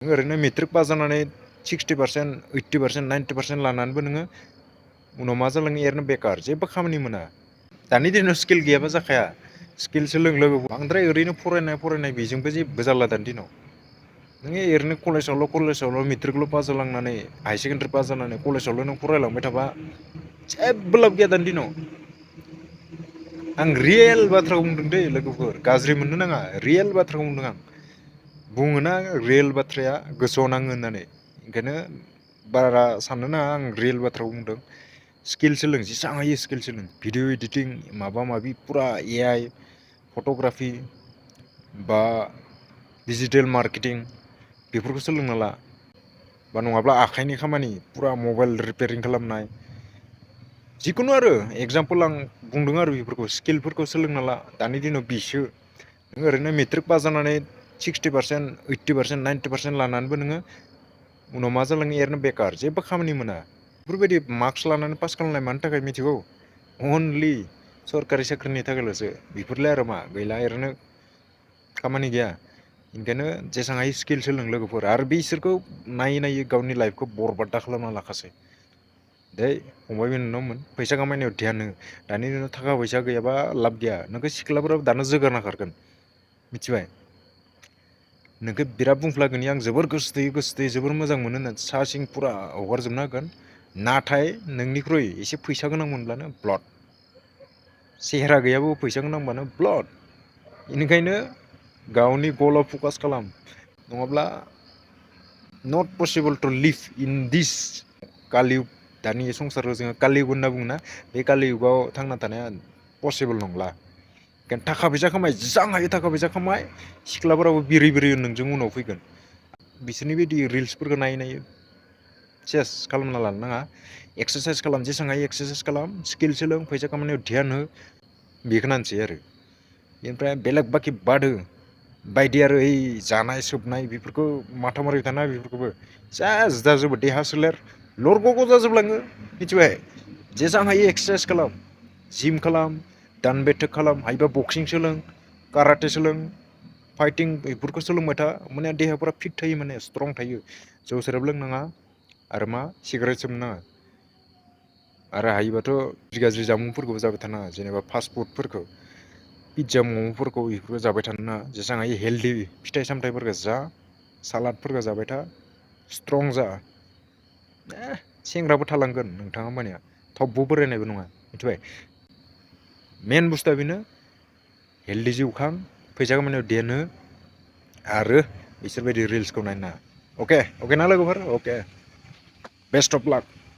ओरैनो matric pass जानानै 60%, 80%, 90% लानानैबो नोङो उनाव मा जालाङो एरैनो बेकार जेबो खामानि मोना। दानि दिनाव स्किल गैयाबा जाखाया। स्किल सोलों लोगो बांद्राय ओरैनो फरायनाय बेजोंबो जेबो जाला दानि दिनाव। नोङो ओरैनो कलेजावल' मेट्रिकल' पास जालांनानै हायार सेकेन्डारि पास जानानै कलेजावल' नों फरायलांबाय थाबा जेबो लाब गैया दानि दिनाव। आं रियेल बाथ्राखौ बुंदों दै लोगोफोर, गाज्रि मोननो नाङा, रियेल बाथ्राखौ बुंदों आं। बुङोना रियेल बाथ्राया गोसोआव नाङो होननानै, ओंखायनो बारा साननो नाङा, आं रियेल बाथ्राखौ बुंदों। स्किल सोलों, जेसां हायो स्किल सोलों। भिडिअ एडिटिं माबा माबि फुरा AI, फट'ग्राफि बा डिजिटेल मार्केटिं बेफोरखौ सोलोंना ला। बा नङाब्ला आखाइनि खामानि फुरा मबाइल रिपेयारिं खालामनाय, जिखुनु आरो एगजामपोल आं बुंदों आरो बेफोरखौ स्किलफोरखौ सोलोंना ला। दानि दिनाव बिसो नों ओरैनो मेट्रिक पास जानानै 60%, 80%, 90% लानानैबो नोङो उनाव मा जालाङो एरैनो बेकार जेबो खामानि मोना। बेफोरबायदि मार्कस लानानै पास खालामनाय मानि थाखाय मिथिगौ? अनलि सरकारि साख्रिनि थाखायल'सो। बेफोरलाय आरो मा गैला, ओरैनो खामानि गैया। ओंखायनो जेसां हायो स्किल सोलों लोगोफोर। आरो बिसोरखौ नायै गावनि लाइफखौ बरबाद खालामना लाखासै। दे फंबाय बिनानावमोन, फैसा खामायनायाव ध्यान हो। दानि दिनाव थाखा फैसा गैयाबा लाब गैया। नोंखौ सिख्लाफोराबो दानो जोगारना खारगोन, मिथिबाय? नोंखौ बिराद बुंफ्लागोन आं जोबोर गोसोथोयो जोबोर मोजां मोनो होननानै सा सिं फुरा हगारजोबना होगोन। नाथाय नोंनिख्रुइ एसे फैसा गोनां मोनब्लानो ब्लड, सेहेरा गैयाबाबो फैसा गोनांबानो ब्लड। बेनिखायनो गावनि गलाव फकास खालाम, नङाब्ला not possible to live in this Kaliyug. दानि संसाराव जोङो कालियुग होनना बुङोना, बे कालियुगाव थांना थानाया पसिबोल नंला। ओंखायनो थाखा फैसा खामाय, जेसां हायो थाखा फैसा खामाय। सिख्लाफोराबो बिरै नोंजों उनाव फैगोन। बिसोरनि बायदि रिल्सफोरखौ नायै सेस खालामना लानो नाङा। एक्सारसाइस खालाम, जेसां हायो एक्सारसाइस खालाम, स्किल सोलों, फैसा खामायनायाव ध्यान हो। बेखौनो होनसै आरो। बेनिफ्राय बेलेग बाखि बाद हो। बायदि आरो ओइ जानाय सोबनाय बेफोरखौ माथा मारिबाय थानाङा। बेफोरखौबो सेस जाजोबो, देहा सोलेर लरग'ग' जाजोबलाङो, मिथिबाय? जेसां हायो एक्सारसाइस खालाम, जिम खालाम, दानबेथक खालाम, हायोबा बक्सिं सोलों, काराटे सोलों, फाइटिं बेफोरखौ सोलोंबाय था। माने देहाफोरा फिट थायो, माने स्ट्रं थायो। जौ सेरेब लोंनाङा आरो मा सिगारेट सोबनो नाङा। आरो हायोबाथ' गाज्रि जामुंफोरखौबो जाबाय थानाङा, जेनेबा फास्ट फुडफोरखौ, पिज्जा मम'फोरखौ बेफोरखौ जाबाय थानो नाङा। जेसां हायो हेल्दि फिथाइ सामथाइफोरखौ जा, सालादफोरखौ जाबाय था, स्ट्रं जा। सेंग्राबो थालांगोन नोंथाङा होमबानिया, थबबो बोरायनायबो नङा, मिथिबाय? मेन बुस्थुआ बेनो, हेल्दि जिउ खां, फैसा खामायनायाव ध्यान हो, आरो बिसोरबायदि रिल्सखौ नायनो नाङा। अके ना लोगोफोर? अके, बेस्ट अफ लाक।